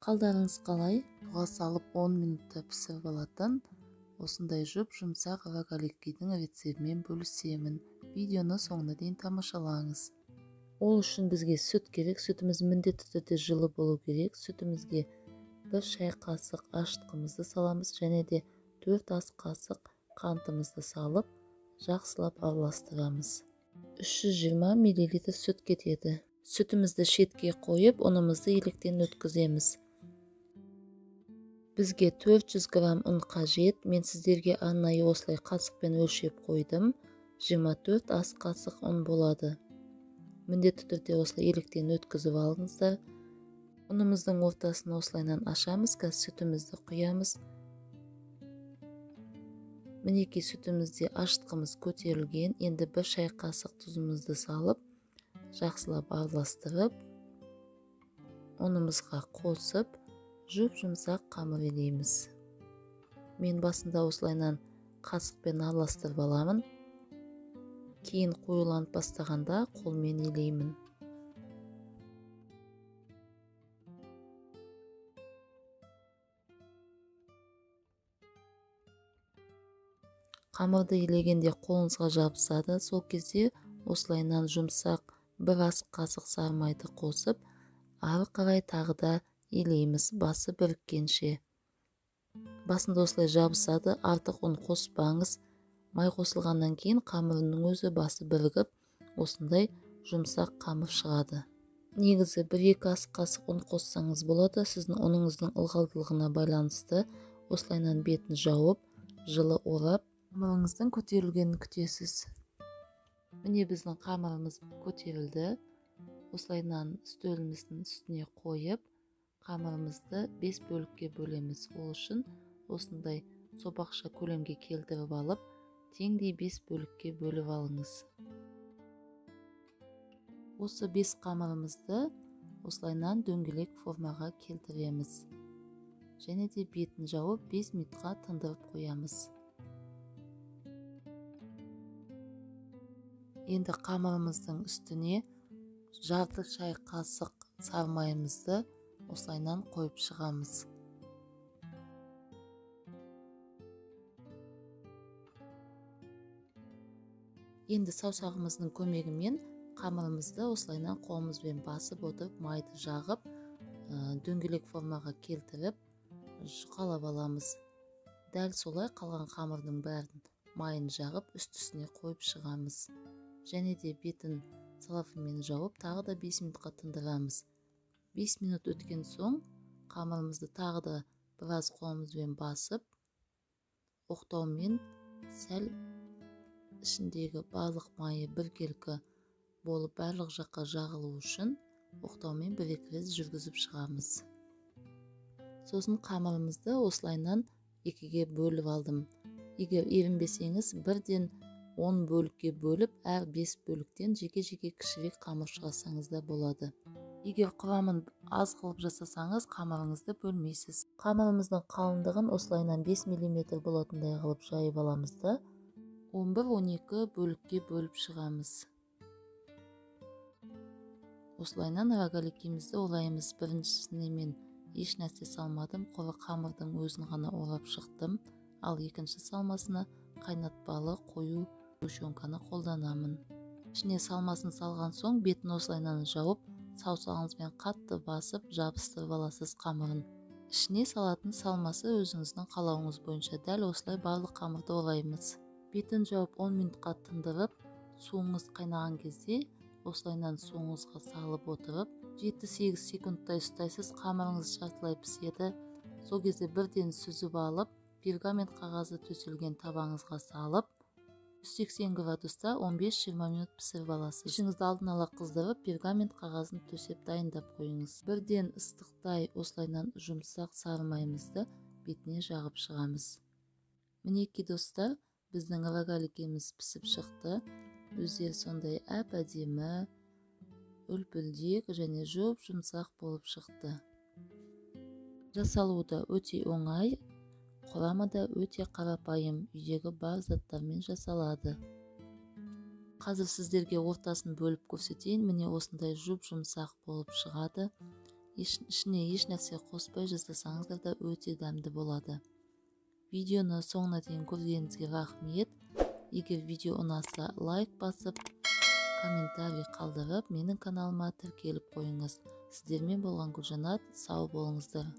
Қалдарыңыз қалай? Суға салып 10 минутта пісіріп алатын осындай жұп-жұмсақ рогаликидің рецептімен бөлісемін. Видеоны соңына дейін тамашалаңыз. Ол үшін бізге сүт керек. Сүтіміз міндетті түрде жылы болу керек. Сүтімізге 1 шай қасық ашытқымызды саламыз және де 4 ас қасық қантымызды салып, жақсылап араластырамыз. 320 мл сүт кетеді. Сүтімізді шетке қойып, ұнымызды електен өткіземіз. Бізге 400 грамм ұн қажет. Мен сіздерге арнайы осылай қасықпен өлшеп қойдым. 24 ас қасық ұн болады. Міндетті түрде осылай електен өткізіп алыңыздар. Ұнымыздың ортасын осылайынан ашамыз. Қазір сүтімізді құямыз. Мінекей сүтімізде ашытқымыз көтерілген. Енді 1 шай қасық тұзымызды салып, жақсылап араластырып, ұнымызға қосып, жұп-жұмсақ қамыр илейміз. Мен басында осылайынан қасықпен араластырып аламын. Кейін қоюланып бастағанда қолмен илеймін. Қамырды илегенде қолыңызға жабысады. Сол кезде осылайынан жұмсақ 1 ас қасық сары майды қосып, ары қарай тағы да илейміз, басы біріккенше. Басында осылай жабысады, артық ұн қоспаңыз. Май қосылғаннан кейін қамырының өзі басы бірігіп, осындай жұмсақ қамыр шығады. Негізі 1-2 ас қасық ұн қоссаңыз болады, сіздің ұныңыздың ылғалдылығына байланысты. Осылайынан бетін жауып, жылы орап, қамырыңыздың көтерілгенін күтесіз. Міне біздің қамырымыз көтерілді. Осылайынан үстеліміздің үстіне қойып, қамырымызды 5 бөлікке бөлеміз. Ол үшін осындай сопақша көлемге келтіріп алып, теңдей 5 бөлікке бөліп алыңыз. Осы 5 қамырымызды осылайынан дөңгелек формаға келтіреміз. Және де бетін жауып 5 минутқа тындырып қоямыз. Енді қамырымыздың үстіне жарты шай қасық сары майымызды осылайынан қойып шығамыз. Енді саусағымыздың көмегімен қамырымызды осылайынан қолымызбен басып отырып, майды жағып, дөңгелек формаға келтіріп, жұқалап аламыз. Дәл солай қалған қамырдың бәрін майын жағып, үст-үстіне қойып шығамыз. Және де бетін целлофанмен жауып, тағы да 5 минутқа тындырамыз. 5 минут өткен соң қамырымызды тағы да біраз қолымызбен басып, оқтаумен сәл ішіндегі барлық майы біркелкі болып барлық жаққа жағылу үшін оқтаумен бір-екі рет жүргізіп шығамыз. Сосын қамырымызды осылайынан 2-ге бөліп алдым. Егер ерінбесеңіз, бірден 10 бөлікке бөліп, әр 5 бөліктен жеке-жеке кішірек қамыр шығарсаңыз да болады. Егер құрамын аз қылып жасасаңыз, қамырыңызды бөлмейсіз. Қамырымыздың қалыңдығын осылайынан 5 мм болатындай қылып жайып аламыз да, 11-12 бөлікке бөліп шығамыз. Осылайынан рогаликімізді ораймыз. Біріншісіне мен еш нәрсе салмадым, құры қамырдың өзін ғана орап шықтым. Ал екінші салмасына қайнатпалы қою сгущенканы қолданамын. Ішіне салмасын салған соң бетін осылайынан жауып, саусағыңызбен қатты басып, жабыстырып аласыз қамырын. Ішіне салатын салмасы өзіңіздің қалауыңыз бойынша. Дәл осылай барлық қамырды ораймыз. Бетін жауып 10 минутқа тындырып, суыңыз қайнаған кезде осылайынан суыңызға салып отырып, 7-8 секундтай ұстайсыз, қамырыңыз жартылай піседі. Сол кезде бірден сүзіп алып, пергамент қағазы төселген табаңызға салып, 180 градуста 15-20 минут пісіріп аласыз. Ішіңізді алдын ала қыздырып, пергамент қағазын төсеп дайындап қойыңыз. Бірден ыстықтай осылайынан жұмсақ сары майымызды бетіне жағып шығамыз. Мінекей достар, біздің рогаликіміз пісіп шықты. Өздері сондай әп-әдемі, үлпілдек және жұп-жұмсақ болып шықты. Жасалуы да өте оңай, құрамы да өте қарапайым, үйдегі бар заттармен жасалады. Қазір сіздерге ортасын бөліп көрсетейін. Міне осындай жұп-жұмсақ болып шығады. Ішіне еш нәрсе қоспай жасасаңыздар да өте дәмді болады. Видеоны соңына дейін көргеніңізге рахмет. Егер видео ұнаса, лайк басып, комментарий қалдырып, менің каналыма тіркеліп қойыңыз. Сіздермен болған Гүлжанат. Сау болыңыздар.